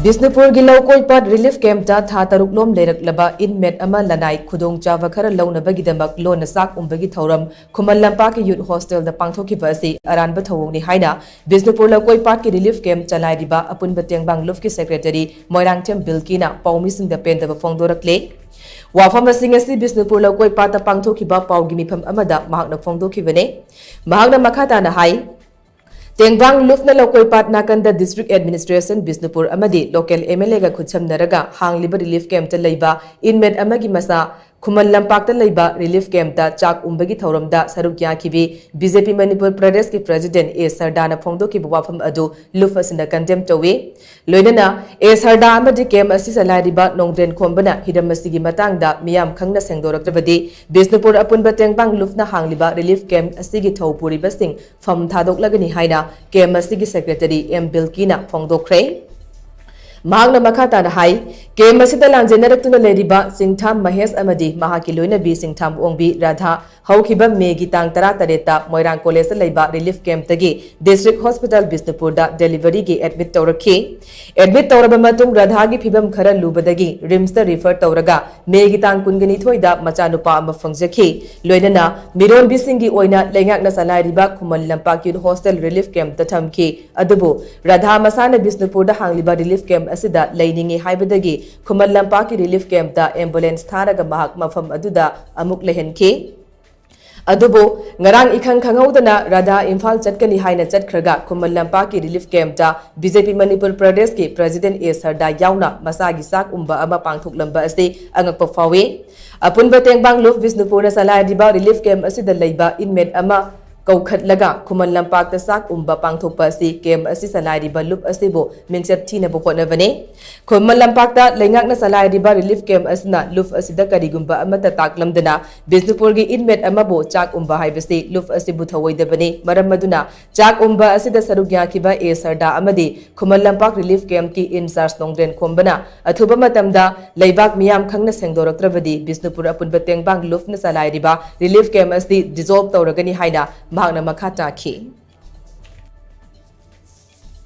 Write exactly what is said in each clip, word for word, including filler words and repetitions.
ꯕꯤꯁꯅꯨꯄꯨꯔꯒꯤ ꯂꯧꯀꯣꯏꯄꯥꯠ relief ꯀꯦꯝꯞꯇ ꯊꯥ ꯇꯔꯨꯛ ꯂꯣꯝ ꯂꯩꯔꯛꯂꯕ ꯏꯟꯃꯦꯠ ꯑꯃ ꯂꯅꯥꯏ ꯈꯨꯗꯣꯡꯆꯥꯕ ꯈꯔ ꯂꯧꯅꯕꯒꯤꯗꯃꯛ ꯂꯣꯟꯅ ꯆꯥꯛ ꯎꯝꯕꯒꯤ ꯊꯧꯔꯝ ꯈꯨꯃꯟ ꯂꯝꯄꯥꯛꯀꯤ ꯌꯨꯠ ꯍꯣꯁꯇꯦꯜꯗ ꯄꯥꯡꯊꯣꯛꯈꯤꯕ ꯑꯁꯤ ꯑꯔꯥꯟꯕ ꯊꯧꯑꯣꯡꯅꯤ ꯍꯥꯏꯅ ꯕꯤꯁꯅꯨꯄꯨꯔ ꯂꯧꯀꯣꯏꯄꯥꯠꯀꯤ ꯔꯤꯂꯤꯐ ꯀꯦꯝꯞ ꯆꯂꯥꯏꯔꯤꯕ ꯑꯄꯨꯟꯕ ꯇꯦꯡꯕꯥꯡ ꯂꯨꯞꯀꯤ ꯁꯦꯀ꯭ꯔꯦꯇꯔꯤ ꯃꯣꯏꯔꯥꯡꯊꯦꯝ ꯕꯤꯜꯀꯤꯅ ꯄꯥꯎꯃꯤꯁꯤꯡꯗ ꯄꯦꯟꯗꯕ ꯐꯣꯡꯗꯣꯔꯛꯂꯦ꯫ ꯋꯥꯐꯝꯁꯤꯡ ꯑꯁꯤ ꯕꯤꯁꯅꯨꯄꯨꯔ ꯂꯧꯀꯣꯏꯄꯥꯠꯇ ꯄꯥꯡꯊꯣꯛꯈꯤꯕ ꯄꯥꯎꯒꯤ ꯃꯤꯐꯝ ꯑꯃꯗ ꯃꯍꯥꯛꯅ ꯐꯣꯡꯗꯣꯛꯈꯤꯕꯅꯤ꯫ ꯃꯍꯥꯛꯅ ꯃꯈꯥ ꯇꯥꯅ ꯍꯥꯏ, ꯇꯦꯡꯕꯥꯡ ꯂꯨꯞꯅ ꯂꯧꯀꯣꯏꯄꯥꯠ ꯅꯥꯀꯟꯗ ꯗꯤꯁꯇ꯭ꯔꯤꯛ ꯑꯦꯗꯃꯤꯅꯤꯁꯇ꯭ꯔꯦꯁꯟ ꯕꯤꯁꯅꯨꯄꯨꯔ ꯑꯃꯗꯤ ꯂꯣꯀꯦꯜ ꯑꯦꯝ ꯑꯦꯜ ꯑꯦꯒ ꯈꯨꯠꯁꯝꯅꯔꯒ ꯍꯥꯡꯂꯤꯕ ꯔꯤꯂꯤꯐ ꯀꯦꯝꯞꯇ ꯂꯩꯕ ꯏꯟꯃꯦꯠ ꯑꯃꯒꯤ ꯃꯆꯥ ꯈꯨꯃꯟ ꯂꯝꯄꯥꯛꯇ ꯂꯩꯕ ꯔꯤꯂꯤꯐ ꯀꯦꯝꯞꯇ ꯆꯥꯛ ꯎꯝꯕꯒꯤ ꯊꯧꯔꯝꯗ ꯁꯔꯨꯛ ꯌꯥꯈꯤꯕꯤ ꯕꯤ ꯖꯦ ꯄꯤ ꯃꯅꯤꯄꯨꯔ ꯄ꯭ꯔꯗꯦꯁꯀꯤ ꯄ꯭ꯔꯦꯁꯤꯗꯦꯟꯠ ꯑꯦ ꯁꯔꯗꯥꯅ ꯐꯣꯡꯗꯣꯛꯈꯤꯕ ꯋꯥꯐꯝ ꯑꯗꯨ ꯂꯨꯞ ꯑꯁꯤꯅ ꯀꯟꯗꯦꯝ ꯇꯧꯏ꯫ ꯂꯣꯏꯅꯅ ꯑꯦ ꯁꯔꯗꯥ ꯑꯃꯗꯤ ꯀꯦꯝꯞ ꯑꯁꯤ ꯆꯂꯥꯏꯔꯤꯕ ꯅꯣꯡꯗ꯭ꯔꯦꯟ ꯈꯣꯝꯕꯅ ꯍꯤꯔꯝ ꯑꯁꯤꯒꯤ ꯃꯇꯥꯡꯗ ꯃꯤꯌꯥꯝ ꯈꯪꯅ ꯁꯦꯡꯗꯣꯔꯛꯇ꯭ꯔꯕꯗꯤ ꯕꯤꯁꯅꯨꯄꯨꯔ ꯑꯄꯨꯟꯕ ꯇꯦꯡꯕꯥꯡ ꯂꯨꯞꯅ ꯍꯥꯡꯂꯤꯕ ꯔꯤꯂꯤꯐ ꯀꯦꯝꯞ ꯑꯁꯤꯒꯤ ꯊꯧ ꯄꯨꯔꯤꯕꯁꯤꯡ ꯐꯝ ꯊꯥꯗꯣꯛꯂꯒꯅꯤ ꯍꯥꯏꯅ ꯀꯦꯝꯞ ꯑꯁꯤꯒꯤ ꯁꯦꯀ꯭ꯔꯦꯇꯔꯤ ꯑꯦꯝ ꯕꯤꯜꯀꯤꯅ ꯐꯣꯡꯗꯣꯛꯈ꯭ꯔꯦ꯫ ꯃꯍꯥꯛꯅ ꯃꯈꯥ ꯇꯥꯅ ꯍꯥꯏ, ꯀꯦꯝꯞ ꯑꯁꯤꯗ ꯂꯥꯟꯖꯦꯟꯅꯔꯛꯇꯨꯅ ꯂꯩꯔꯤꯕ ꯁꯤꯡꯊꯥꯝ ꯃꯍꯦꯁ ꯑꯃꯗꯤ ꯃꯍꯥꯛꯀꯤ ꯂꯣꯏꯅꯕꯤ ꯁꯤꯡꯊꯥꯝ ꯑꯣꯡꯕꯤ ꯔꯥꯙꯥ ꯍꯧꯈꯤꯕ ꯃꯦꯒꯤ ꯇꯥꯡ ꯇꯔꯥꯇꯔꯦꯠꯇ ꯃꯣꯏꯔꯥꯡ ꯀꯣꯂꯦꯖꯇ ꯂꯩꯕ ꯔꯤꯂꯤꯐ ꯀꯦꯝꯞꯇꯒꯤ ꯗꯤꯁꯇ꯭ꯔꯤꯛ ꯍꯣꯁꯄꯤꯇꯥꯜ ꯕꯤꯁꯅꯨꯄꯨꯔꯗ ꯗꯦꯂꯤꯚꯔꯤꯒꯤ ꯑꯦꯗꯃꯤꯠ ꯇꯧꯔꯛꯈꯤ꯫ ꯑꯦꯗꯃꯤꯠ ꯇꯧꯔꯕ ꯃꯇꯨꯡ ꯔꯥꯙꯥꯒꯤ ꯐꯤꯕꯝ ꯈꯔ ꯂꯨꯕꯗꯒꯤ ꯔꯤꯝꯁꯇ ꯔꯤꯐꯔ ꯇꯧꯔꯒ ꯃꯦꯒꯤ ꯇꯥꯡ ꯀꯨꯟꯒꯅꯤꯊꯣꯏꯗ ꯃꯆꯥꯅꯨꯄꯥ ꯑꯃ ꯐꯪꯖꯈꯤ꯫ ꯂꯣꯏꯅꯅ ꯃꯤꯔꯣꯟꯕꯤꯁꯤꯡꯒꯤ ꯑꯣꯏꯅ ꯂꯩꯉꯥꯛꯅ ꯆꯂꯥꯏꯔꯤꯕ ꯈꯨꯃꯟ ꯂꯝꯄꯥꯛ ꯌꯨꯠ ꯍꯣꯁꯇꯦꯜ ꯔꯤꯂꯤꯐ ꯀꯦꯝꯞꯇ ꯊꯝꯈꯤ꯫ ꯑꯗꯨꯕꯨ ꯔꯥꯙꯥ ꯃꯁꯥꯅ ꯕꯤꯁꯅꯨꯄꯨꯔꯗ ꯍꯥꯡꯂꯤꯕ ꯔꯤꯂꯤꯐ ꯀꯦꯝꯞ ꯑꯁꯤꯗ ꯂꯩꯅꯤꯡꯏ ꯍꯥꯏꯕꯗꯒꯤ ꯈꯨꯃꯟ ꯂꯝꯄꯥꯛꯀꯤ ꯔꯤꯂꯤꯐ ꯀꯦꯝꯞꯇ ꯑꯦꯝꯕꯨꯂꯦꯟꯁ ꯊꯥꯔꯒ ꯃꯍꯥꯛ ꯃꯐꯝ ꯑꯗꯨꯗ ꯑꯃꯨꯛ ꯂꯩꯍꯟꯈꯤ꯫ ꯑꯗꯨꯕꯨ ꯉꯔꯥꯡ ꯏꯈꯪ ꯈꯪꯍꯧꯗꯅ ꯔꯥꯙꯥ ꯏꯝꯐꯥꯜ ꯆꯠꯀꯅꯤ ꯍꯥꯏꯅ ꯆꯠꯈ꯭ꯔꯒ ꯈꯨꯃꯟ ꯂꯝꯄꯥꯛꯀꯤ ꯔꯤꯂꯤꯐ ꯀꯦꯝꯞꯇ ꯕꯤ ꯖꯦ ꯄꯤ ꯃꯅꯤꯄꯨꯔ ꯄ꯭ꯔꯗꯦꯁꯀꯤ ꯄ꯭ꯔꯦꯁꯤꯗꯦꯟꯠ ꯑꯦ ꯁꯔꯗꯥ ꯌꯥꯎꯅ ꯃꯁꯥꯒꯤ ꯆꯥꯛ ꯎꯝꯕ ꯑꯃ ꯄꯥꯡꯊꯣꯛꯂꯝꯕ ꯑꯁꯤ ꯑꯉꯛꯄ ꯐꯥꯎꯏ꯫ ꯑꯄꯨꯟꯕ ꯇꯦꯡꯕꯥꯡ ꯂꯨꯞ ꯕꯤꯁꯅꯨꯄꯨꯔꯅ ꯆꯂꯥꯏꯔꯤꯕ ꯔꯤꯂꯤꯐ ꯀꯦꯝꯞ ꯑꯁꯤꯗ ꯂꯩꯕ ꯏꯟꯃꯦꯠ ꯑꯃ ꯀꯧꯈꯠꯂꯒ ꯈꯨꯃꯟ ꯂꯝꯄꯥꯛꯇ ꯆꯥꯛ ꯎꯝꯕ ꯄꯥꯡꯊꯣꯛꯄ ꯑꯁꯤ ꯀꯦꯝꯞ ꯑꯁꯤ ꯆꯂꯥꯏꯔꯤꯕ ꯂꯨꯞ ꯑꯁꯤꯕꯨ ꯃꯤꯡꯆꯠ ꯊꯤꯅꯕ ꯍꯣꯠꯅꯕꯅꯤ꯫ ꯈꯨꯃꯟ ꯂꯝꯄꯥꯛꯇ ꯂꯩꯉꯥꯛꯅ ꯆꯂꯥꯏꯔꯤꯕ ꯔꯤꯂꯤꯐ ꯀꯦꯝꯞ ꯑꯁꯤꯅ ꯂꯨꯞ ꯑꯁꯤꯗ ꯀꯔꯤꯒꯨꯝꯕ ꯑꯃꯠꯇ ꯇꯥꯛꯂꯝꯗꯅ ꯕꯤꯁꯅꯨꯄꯨꯔꯒꯤ ꯏꯟꯃꯦꯠ ꯑꯃꯕꯨ ꯆꯥꯛ ꯎꯝꯕ ꯍꯥꯏꯕꯁꯤ ꯂꯨꯞ ꯑꯁꯤꯕꯨ ꯊꯧꯑꯣꯏꯗꯕꯅꯤ꯫ ꯃꯔꯝ ꯑꯗꯨꯅ ꯆꯥꯛ ꯎꯝꯕ ꯑꯁꯤꯗ ꯁꯔꯨꯛ ꯌꯥꯈꯤꯕ ꯑꯦ ꯁꯔꯗꯥ ꯑꯃꯗꯤ ꯈꯨꯃꯟ ꯂꯝꯄꯥꯛ ꯔꯤꯂꯤꯐ ꯀꯦꯝꯞꯀꯤ ꯏꯟꯆꯥꯔꯖ ꯅꯣꯡꯗ꯭ꯔꯦꯟ ꯈꯣꯝꯕꯅ ꯑꯊꯨꯕ ꯃꯇꯝꯗ ꯂꯩꯕꯥꯛ ꯃꯤꯌꯥꯝ ꯈꯪꯅ ꯁꯦꯡꯗꯣꯔꯛꯇ꯭ꯔꯕꯗꯤ ꯕꯤꯁꯅꯨꯄꯨꯔ ꯑꯄꯨꯟꯕ ꯇꯦꯡꯕꯥꯡ ꯂꯨꯞꯅ ꯆꯂꯥꯏꯔꯤꯕ ꯔꯤꯂꯤꯐ ꯀꯦꯝꯞ ꯑꯁꯤ ꯗꯤꯖꯣꯜꯕ ꯇꯧꯔꯒꯅꯤ ꯍꯥꯏꯅ ꯃꯍꯥꯛꯅ ꯃꯈꯥ ꯇꯥꯈꯤ꯫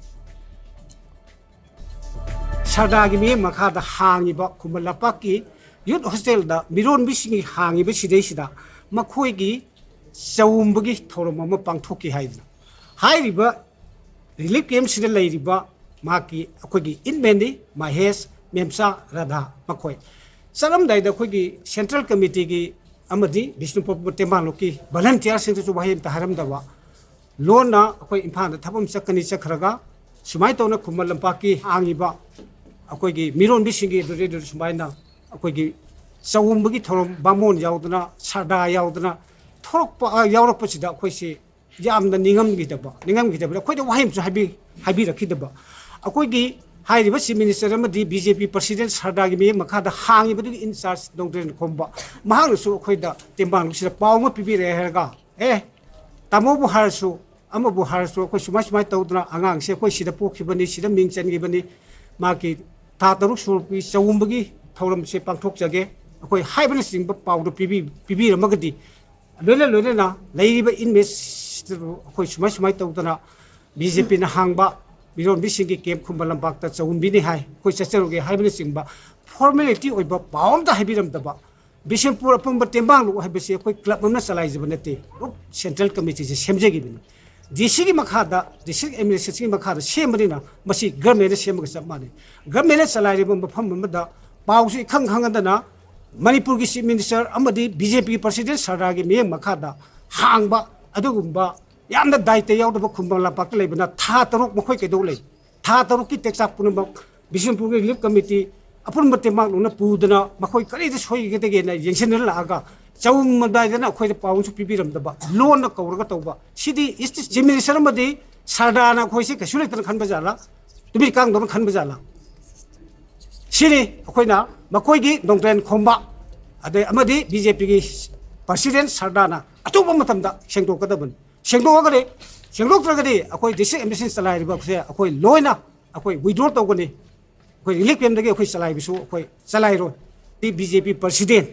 ꯁꯔꯗꯥꯒꯤ ꯃꯤꯠꯌꯦꯡ ꯃꯈꯥꯗ ꯍꯥꯡꯉꯤꯕ ꯈꯨꯃꯟ ꯂꯝꯄꯥꯛꯀꯤ ꯌꯨꯠ ꯍꯣꯁꯇꯦꯜꯗ ꯃꯤꯔꯣꯟꯕꯤꯁꯤꯡꯒꯤ ꯍꯥꯡꯉꯤꯕ ꯁꯤꯗꯩꯁꯤꯗ ꯃꯈꯣꯏꯒꯤ ꯆꯥꯎꯝꯕꯒꯤ ꯊꯧꯔꯝ ꯑꯃ ꯄꯥꯡꯊꯣꯛꯈꯤ ꯍꯥꯏꯗꯅ꯫ ꯍꯥꯏꯔꯤꯕ ꯔꯤꯂꯤꯐ ꯀꯦꯝꯁꯤꯗ ꯂꯩꯔꯤꯕ ꯃꯍꯥꯛꯀꯤ ꯑꯩꯈꯣꯏꯒꯤ ꯏꯟꯃꯦꯟꯅꯤ, ꯃꯍꯦꯁ, ꯃꯦꯝꯆꯥ, ꯔꯥꯙꯥ ꯃꯈꯣꯏ꯫ ꯆꯠꯂꯝꯗꯥꯏꯗ ꯑꯩꯈꯣꯏꯒꯤ ꯁꯦꯟꯇ꯭ꯔꯦꯜ ꯀꯃꯤꯇꯤꯒꯤ ꯑꯃꯗꯤ ꯕꯤꯁꯅꯨꯄꯨꯔ ꯇꯦꯡꯕꯥꯡꯂꯨꯞꯀꯤ ꯚꯣꯂꯟꯇꯤꯌꯥꯔꯁꯤꯡꯗꯁꯨ ꯋꯥꯍꯩ ꯑꯝꯇ ꯍꯥꯏꯔꯝꯗꯕ, ꯂꯣꯟꯅ ꯑꯩꯈꯣꯏ ꯏꯝꯐꯥꯜꯗ ꯊꯕꯛ ꯑꯃ ꯆꯠꯀꯅꯤ, ꯆꯠꯈ꯭ꯔꯒ ꯁꯨꯃꯥꯏꯅ ꯇꯧꯅ ꯈꯨꯃꯟ ꯂꯝꯄꯥꯛꯀꯤ ꯍꯥꯡꯉꯤꯕ ꯑꯩꯈꯣꯏꯒꯤ ꯃꯤꯔꯣꯟꯕꯤꯁꯤꯡꯒꯤ ꯑꯗꯨꯗꯩꯗꯨꯗ ꯁꯨꯃꯥꯏꯅ ꯑꯩꯈꯣꯏꯒꯤ ꯆꯥꯎꯝꯕꯒꯤ ꯊꯧꯔꯝ, ꯕꯥꯃꯣꯟ ꯌꯥꯎꯗꯅ, ꯁꯔꯗꯥ ꯌꯥꯎꯗꯅ ꯊꯣꯛꯂꯛꯄ, ꯑ, ꯌꯥꯎꯔꯛꯄꯁꯤꯗ ꯑꯩꯈꯣꯏꯁꯤ ꯌꯥꯝꯅ ꯅꯤꯡꯉꯝꯈꯤꯗꯕ, ꯅꯤꯡꯉꯝꯈꯤꯗꯕ, ꯑꯩꯈꯣꯏꯗ ꯋꯥꯍꯩ ꯑꯃꯁꯨ ꯍꯥꯏꯕꯤ-, ꯍꯥꯏꯕꯤꯔꯛꯈꯤꯗꯕ꯫ ꯑꯩꯈꯣꯏꯒꯤ ꯍꯥꯏꯔꯤꯕ ꯆꯤꯐ ꯃꯤꯅꯤꯁꯇꯔ ꯑꯃꯗꯤ ꯕꯤ ꯖꯦ ꯄꯤ ꯄ꯭ꯔꯁꯤꯗꯦꯟ ꯁꯔꯗꯥꯒꯤ ꯃꯤꯠꯌꯦꯡ ꯃꯈꯥꯗ ꯍꯥꯡꯉꯤꯕꯗꯨꯒꯤ ꯏꯟꯆꯥꯔꯖ ꯅꯣꯡꯗ꯭ꯔꯦꯟ ꯈꯣꯝꯕ, ꯃꯍꯥꯛꯅꯁꯨ ꯑꯩꯈꯣꯏꯗ ꯇꯦꯡꯕꯥꯡꯂꯨꯞꯁꯤꯗ ꯄꯥꯎ ꯑꯃ ꯄꯤꯕꯤꯔꯛꯑꯦ ꯍꯥꯏꯔꯒ, "ꯑꯦ, ꯇꯥꯃꯣꯕꯨ ꯍꯥꯏꯔꯁꯨ, ꯑꯃꯕꯨ ꯍꯥꯏꯔꯁꯨ, ꯑꯩꯈꯣꯏ ꯁꯨꯃꯥꯏ ꯁꯨꯃꯥꯏꯅ ꯇꯧꯗꯅ ꯑꯉꯥꯡꯁꯦ ꯑꯩꯈꯣꯏ ꯁꯤꯗ ꯄꯣꯛꯈꯤꯕꯅꯤ, ꯁꯤꯗ ꯃꯤꯡ ꯆꯟꯈꯤꯕꯅꯤ, ꯃꯥꯒꯤ ꯊꯥ ꯇꯔꯨꯛ ꯁꯨꯔꯛꯄꯒꯤ ꯆꯥꯎꯝꯕꯒꯤ ꯊꯧꯔꯝꯁꯦ ꯄꯥꯡꯊꯣꯛꯆꯒꯦ" ꯑꯩꯈꯣꯏ ꯍꯥꯏꯕꯅꯆꯤꯡꯕ ꯄꯥꯎꯗꯨ ꯄꯤꯕꯤ-, ꯄꯤꯕꯤꯔꯝꯃꯒꯗꯤ, ꯂꯣꯏꯅ ꯂꯣꯏꯅꯅ ꯂꯩꯔꯤꯕ ꯏꯟꯃꯦꯠꯁꯇꯕꯨ ꯑꯩꯈꯣꯏ ꯁꯨꯃꯥꯏ ꯁꯨꯃꯥꯏꯅ ꯇꯧꯗꯅ ꯕꯤ ꯖꯦ ꯄꯤꯅ ꯍꯥꯡꯕ ꯃꯤꯔꯣꯟꯕꯤꯁꯤꯡꯒꯤ ꯀꯦꯝꯞ ꯈꯨꯃꯟ ꯂꯝꯄꯥꯛꯇ ꯆꯥꯎꯝꯕꯤꯅꯤ ꯍꯥꯏ, ꯑꯩꯈꯣꯏ ꯆꯠꯆꯔꯨꯒꯦ ꯍꯥꯏꯕꯅꯆꯤꯡꯕ ꯐꯣꯔꯃꯦꯂꯤꯇꯤ ꯑꯣꯏꯕ ꯄꯥꯎ ꯑꯝꯇ ꯍꯥꯏꯕꯤꯔꯝꯗꯕ, ꯕꯤꯁꯦꯝꯄꯨꯔ ꯑꯄꯨꯟꯕ ꯇꯦꯡꯕꯥꯡꯂꯨꯞ ꯍꯥꯏꯕꯁꯤ ꯑꯩꯈꯣꯏ ꯀ꯭ꯂꯕ ꯑꯃꯅ ꯆꯂꯥꯏꯖꯕ ꯅꯠꯇꯦ, ꯒ꯭ꯔꯨꯞ ꯁꯦꯟꯇ꯭ꯔꯦꯜ ꯀꯃꯤꯇꯤꯁꯦ ꯁꯦꯝꯖꯈꯤꯕꯅꯤ꯫ ꯗꯤ ꯁꯤꯒꯤ ꯃꯈꯥꯗ, ꯗꯤꯁꯇ꯭ꯔꯤꯛ ꯑꯦꯗꯃꯤꯅꯤꯁꯇ꯭ꯔꯦꯁꯟꯒꯤ ꯃꯈꯥꯗ ꯁꯦꯝꯕꯅꯤꯅ ꯃꯁꯤ ꯒꯚꯔꯟꯃꯦꯟꯅ ꯁꯦꯝꯕꯒ ꯆꯞ ꯃꯥꯟꯅꯩ꯫ ꯒꯚꯔꯟꯃꯦꯟꯅ ꯆꯂꯥꯏꯔꯤꯕ ꯃꯐꯝ ꯑꯃꯗ ꯄꯥꯎꯁꯨ ꯏꯈꯪ ꯈꯪꯍꯟꯗꯅ ꯃꯅꯤꯄꯨꯔꯒꯤ ꯆꯤꯐ ꯃꯤꯅꯤꯁꯇꯔ ꯑꯃꯗꯤ ꯕꯤ ꯖꯦ ꯄꯤꯒꯤ ꯄ꯭ꯔꯁꯤꯗꯦꯟ ꯁꯔꯗꯥꯔꯒꯤ ꯃꯤꯠꯌꯦꯡ ꯃꯈꯥꯗ ꯍꯥꯡꯕ ꯑꯗꯨꯒꯨꯝꯕ ꯌꯥꯝꯅ ꯗꯥꯏꯇ ꯌꯥꯎꯗꯕ ꯈꯨꯃꯟ ꯂꯝꯄꯥꯛꯇ ꯂꯩꯕꯅ ꯊꯥ ꯇꯔꯨꯛ ꯃꯈꯣꯏ ꯀꯩꯗꯧ ꯂꯩ? ꯊꯥ ꯇꯔꯨꯛꯀꯤ ꯇꯦꯛꯆꯥꯛ ꯄꯨꯝꯅꯃꯛ ꯕꯤꯁꯅꯨꯄꯨꯔꯒꯤ ꯔꯤꯂꯤꯐ ꯀꯃꯤꯇꯤ ꯑꯄꯨꯟꯕ ꯇꯦꯡꯕꯥꯡꯂꯨꯞꯅ ꯄꯨꯗꯅ ꯃꯈꯣꯏ ꯀꯔꯤꯗ ꯁꯣꯏꯒꯗꯒꯦꯅ ꯌꯦꯡꯁꯤꯟꯅꯔꯛꯑꯒ ꯆꯥꯎꯝꯃꯝꯗꯥꯏꯗꯅ ꯑꯩꯈꯣꯏꯗ ꯄꯥꯎ ꯑꯃꯁꯨ ꯄꯤꯕꯤꯔꯝꯗꯕ, ꯂꯣꯟꯅ ꯀꯧꯔꯒ ꯇꯧꯕ꯫ ꯁꯤꯗꯤ ꯏꯁ ꯆꯤꯐ ꯃꯤꯅꯤꯁꯇꯔ ꯑꯃꯗꯤ ꯁꯔꯗꯥꯔꯅ ꯑꯩꯈꯣꯏꯁꯦ ꯀꯩꯁꯨ ꯂꯩꯇꯅ ꯈꯟꯕ ꯖꯥꯠꯂꯥ? ꯇꯨꯃꯤꯠ ꯀꯥꯡꯗꯧꯅ ꯈꯟꯕ ꯖꯥꯠꯂꯥ? ꯁꯤꯅꯤ ꯑꯩꯈꯣꯏꯅ ꯃꯈꯣꯏꯒꯤ ꯅꯣꯡꯗ꯭ꯔꯦꯟ ꯈꯣꯝꯕ, ꯑꯗꯩ ꯑꯃꯗꯤ ꯕꯤ ꯖꯦ ꯄꯤꯒꯤ ꯄ꯭ꯔꯁꯤꯗꯦꯟ ꯁꯔꯗꯥꯔꯅ ꯑꯊꯨꯕ ꯃꯇꯝꯗ ꯁꯦꯡꯗꯣꯛꯀꯗꯕꯅꯤ꯫ ꯁꯦꯡꯗꯣꯛꯑꯒꯗꯤ, ꯁꯦꯡꯗꯣꯛꯇ꯭ꯔꯒꯗꯤ ꯑꯩꯈꯣꯏ ꯗꯤꯁꯇ꯭ꯔꯤꯛ ꯑꯦꯗꯃꯤꯅꯤꯁꯇ꯭ꯔꯦꯁꯟ ꯆꯂꯥꯏꯔꯤꯕ ꯑꯩꯈꯣꯏꯁꯦ ꯑꯩꯈꯣꯏ ꯂꯣꯏꯅ ꯑꯩꯈꯣꯏ ꯋꯤꯗ꯭ꯔꯣ ꯇꯧꯒꯅꯤ꯫ ꯑꯩꯈꯣꯏ ꯔꯤꯂꯤꯐ ꯀꯦꯝꯞꯇꯒꯤ ꯑꯩꯈꯣꯏ ꯆꯂꯥꯏꯕꯁꯨ ꯑꯩꯈꯣꯏ ꯆꯂꯥꯏꯔꯣꯏ꯫ ꯕꯤ ꯖꯦ ꯄꯤ ꯄ꯭ꯔꯁꯤꯗꯦꯟ